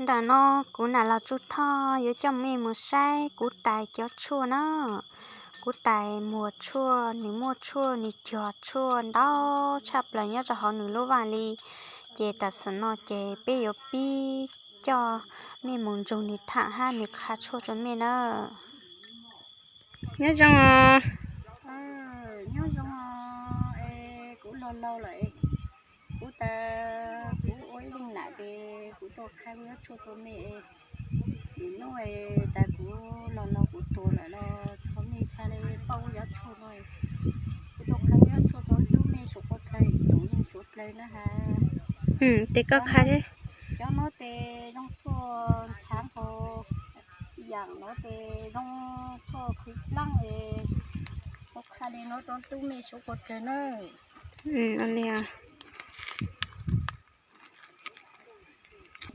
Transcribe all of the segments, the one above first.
Ntawm no kuv nam los tsuj thoj yuav coj mej mus saib kuv tais cov tshuaj na. Kuv tais muag tshuaj, nws muaj tshuaj, nws cog tshuaj ntau tshaj plaws nyob rau hauv nws lub vaj li. Ces tam sim no ces peb yuav pib coj mej mus nrug nws tham hab nws qha tshuaj rau mej na. Nyob zoo os. Nyob zoo os, es kuv laug laug lawm, kuv tas kuv ua ib leej nam ces kuv tuaj qha ua tshuaj rau mej. Nim no tas kuv laug laug kuv tuag lawm los tshuaj mej xav li pauj ua tshuaj no, kuv tuaj qha ua tshuaj rau tub mej suav quav dlawg, tsoom yeej suav dlawg na has. Tes koj qha, cov no tes zoo tshuaj ntshav nqaus, yaam no tes zoo tshuaj qhwv plaab es, kuv qha li no rau tub mej suav quav dlawg na. Li,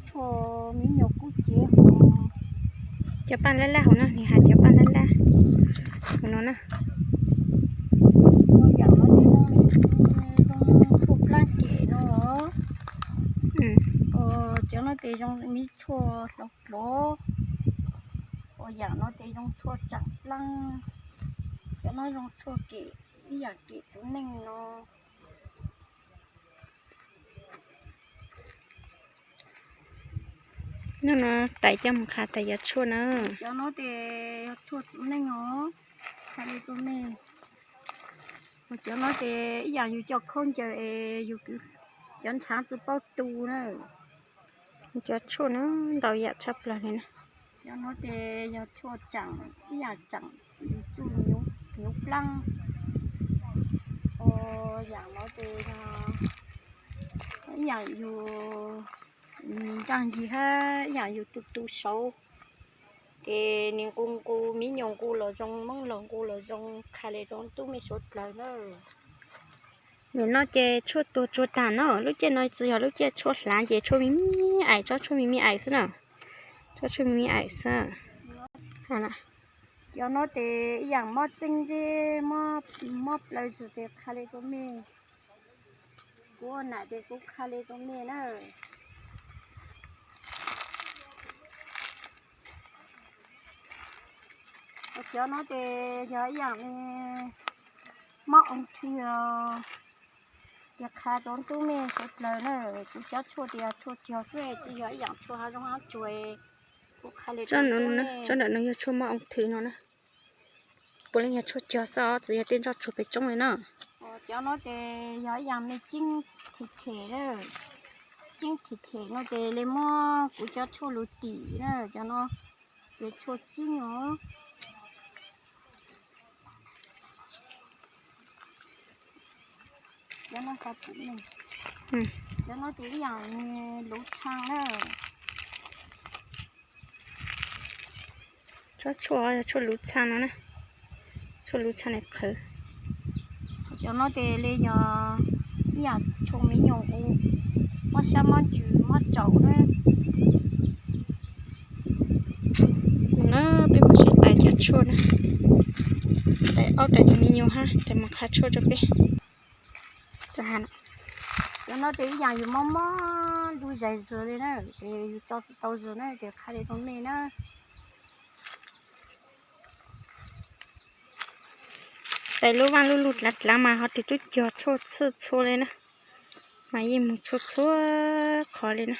tshuaj miv nyuas kub cev, cov paj lab lab hauv no, nws has cov paj lab lab hauv no na. Yaam no tes zoo li tshuaj plaab kem no. Cov no tes zoo miv tshuaj hloov dlov. Ua yaam no tes zoo tshuaj tsaam plaab. Cov no zoo tshuaj kem, ib yaam kem txiv neej no. Hnub no tais coj mus qha tas yog tshuaj na. Cov no tes yog tshuaj txiv neej os, qha li rau mej. Cov no tes ib yaam yus coj khaub ncaws es yus, cov ntshaav tsi paub tu na. Cov tshuaj na ntau yaam tshaj plaws li na. Cov no tes yog tshuaj tsaam, ib yaam tsaam, yus tsuj hnyuv plaab. Ua yaam no tes yog ib yaam yus nraag ncig hab ib yaam yus tu tu saud, ces nws nqus nqus, miv nyuas nqus los zoo, moob laug nqus los zoo, qha li rau tub mej suav dlawg na. Nim no ces tshuaj tuag tsuag taag no, lub caij no tsi yog lub caij tshuaj hlaav ces tshuaj me me aim, tsob tshuaj me me aim xwb na. Tsob tshuaj me me aim xwb. Cov no tes ib yaam mob txeeb zeb, mob plaws zug tes qha li rau mej. Kuv ua nam tes kuv qha li rau mej na. Cov no tes yog ib yaam li mob oo thwv os, ces qha rau tub mej suav dlawg na. Kuv cov tshuaj tes yog tshuaj cog xwb, tsi yog ib yaam tshuaj hav zoov hav tsuag. Tsob ntawm no yog tshuaj mob oo thwv no na. Puav leej yog tshuaj cog xwb os, tsi yog tej ntsoj tsuag pem tsoob li na. Cov no tes yog ib yaam me ceeb them them, ceeb them them no tes li muab kuv cov tshuaj lug tim na, cov no ces tshuaj ceeb os. Cov no tes ib yaam luv txhaa na. Tsob tshuaj yog tshuaj luv txhaa no na, tshuaj luv txhaa nim qhwv. Cov no tes li yog ib yaam tshuaj miv nyuas nqus, mob sab mob ntsws mob tsaum na. Nim no peb mus saib tais cov tshuaj na, tais aub tais miv nyuas hab tais mus qha tshuaj rau peb. Cov no tes ib yaam yus mob mob ntuj zais zog li na, ces yus tso tsi tau zog na, ces qha li rau mej na. Tais lub vaaj lub lug dlaav dlaav mas ho tes tub cog txhua txhua txhua li na, mas yeej moog txhua txhua qhov li na.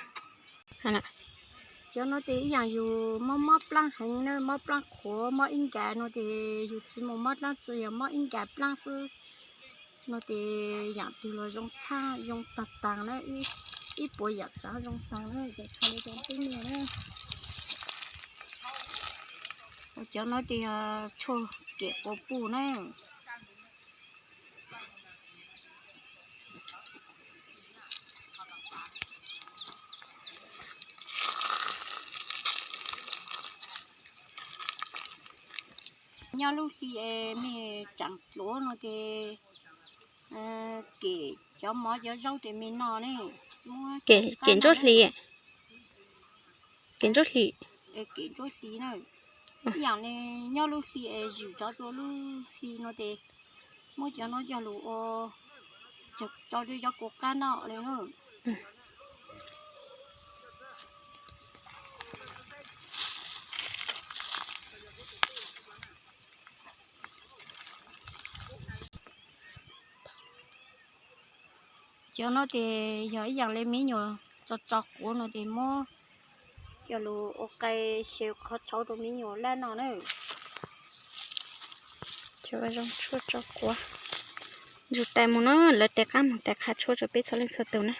Cov no tes ib yaam yus mob mob plaab heev na, mob plaab qhuav mob ib nkas no tes yus tsi mus mob dlaab tsi, yog mob ib nkas plaab xwb no tes yaam twg los zoo txhaaj zoo taag taag na, ib puas yaam tsaav zoo taag na, ces qha li rau tub mej na. Cov no tes yog tshuaj kem quas puj na. Nyob lub hli es mej tsaam dluav no ces kem cov mov cov zaub tes mej noj ne. Kem ntsuab hli, kem ntsuab hli, kem ntsuab hli na. Ib yaam li nyob lub hli es zwm rov rua lub hli no tes muab cov no coj lug ua, coj rua cov kuv qaab noj li na. Cov no ces yog ib yam li me nyuam tso tso quav no ces muab coj los ua qe xyaw qhov tshauv rau me nyuam laj no na. Cov zoo tshuaj tso quav, ntsug tais mus na, lawv tais qab mus tais qha tshuaj rau peb txhua leej txhua tus na.